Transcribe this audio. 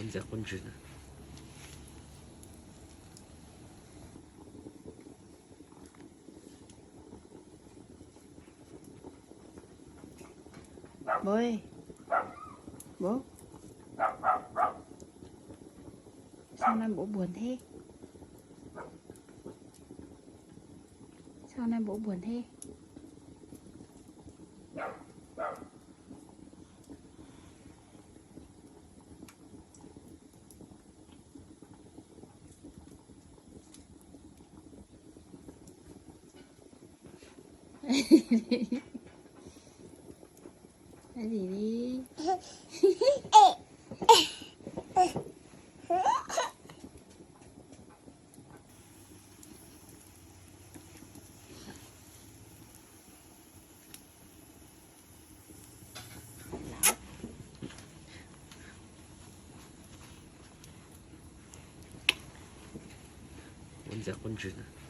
Ntxawm quaj ntsws na. Bố ơi, bố. Sao nay bố buồn thế? Sao nay bố buồn thế? Cái gì đi? Ua ntxawm quaj ntsws na.